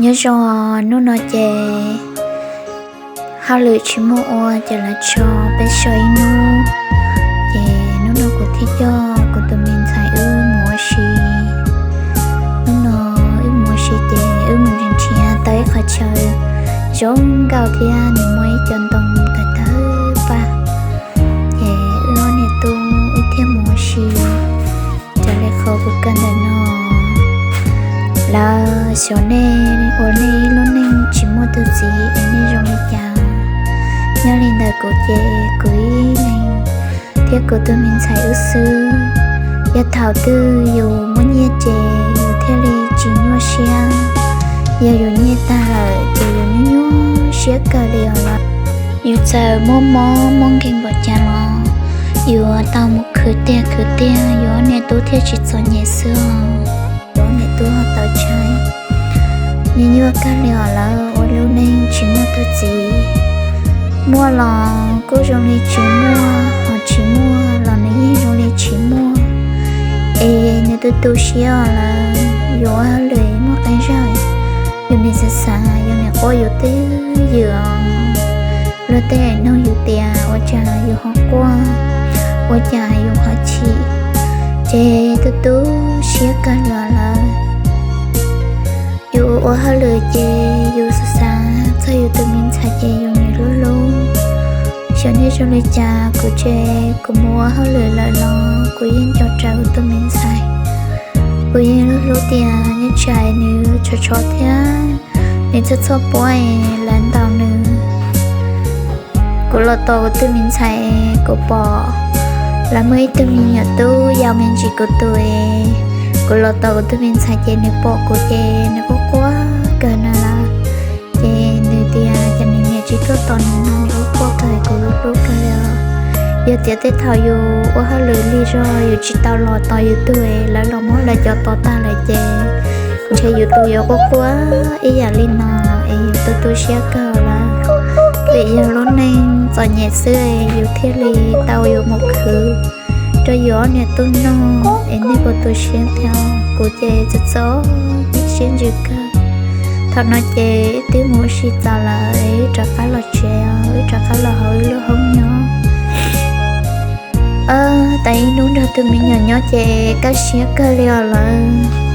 Nyob zoo, hnub no ces hauj lwm tsis muaj ua ces lawv tso peb so ib hnub. Ces hnub no kuv thiaj coj kuv tus me ntxhais wb mus ua si. Hnub no wb mus ua si ces wb mus nrhiav tau ib qhov chaw zoo nkauj thiab nws muaj ib co ntoo tawg tawg paj. Ces wb ob niam tub wb thiaj mus ua si. Raws li qhov kuv kawm ntawm no, lawv xyov nej ua nej lub neej tsis muaj tus txiv es nej zoo li cas. Nyob li ntawm kuv ces kuv ib leeg thiab kuv tus me ntxhais wb xwb. Yog thaum twg yus muaj nyiaj ces yus thiaj li tsis nyuaj siab. Yog yus nyiaj tag lawm ces yus nyuaj nyuaj siab kawg li os. Yus txawm muaj mob muaj nkeeg npaum cas los yuav tau mus khwv tiag khwv tiag, yus ob niam tub thiaj tsis txom nyem xwb os. Yus ob niam tub tau tshaj, nyuaj nyuaj kawg li os lawv ua lub neej tsis muaj tus txiv. Muaj los kuj zoo li tsis muaj, ho tsis muaj los nws yeej zoo li tsis muaj. Es nws tu tu siab os lawv, yus ua hauj lwm muaj qee zaug, yus nim xav xav yus nim quaj yus twb ywm os. Luag tej nug yus tias ua cas yus ho quaj, ua cas yus ho chim, ces tu tu siab kawg li os lawv. Yus ua hauj lwm ces yus xav xav txog yus tus me ntxhais ces yus nim hlub hlub. Xyov nej zoo li cas, kuv ces kuv mus ua hauj lwm lawm los kuv yeej nco rawv kuv tus me ntxhais. Kuv yeej hlub hlub tias nej txais nws tshov tshov thiab nws txhob txhob puab es lawv ntaus nws. Kuv los tos kuv tus me ntxhais, kuv pom lawv muaj ib tug me nyuam tub yau me ntsis kuv tus es, kuv los tos kuv tus me ntxhais ces nws pom kuv ces nws quaj quaj kawg no lawm. Ces nws tias cas nws niam tsis tuaj tos nws no, quaj quaj kawg, kuv hlub kawg li os. Yog tias tej thaum yus ua hauj lwm lig zog yus tsis tau los tos yus tus es lawv los muab lawv cov tos tag lawm ces ntshe yus tus yuav quaj quaj ib yam li no es yus tu tu siab kawg lawm. Vim yog lub neej txom nyem xwb es yus thiaj li tau yuav mus khwv rau yus ob niam tub noj es nej puas tu siab thiab? Kuv ces txom txom nyem siab ntsws kawg. Thaum no ces wb twb mus ua si txaus lawm es wb rov qab los tsev, wb rov qab los hauv wb lub hoob nyob. Tab ib hnub nrog tus me nyuam nyob ces kaj siab kawg li os lawv.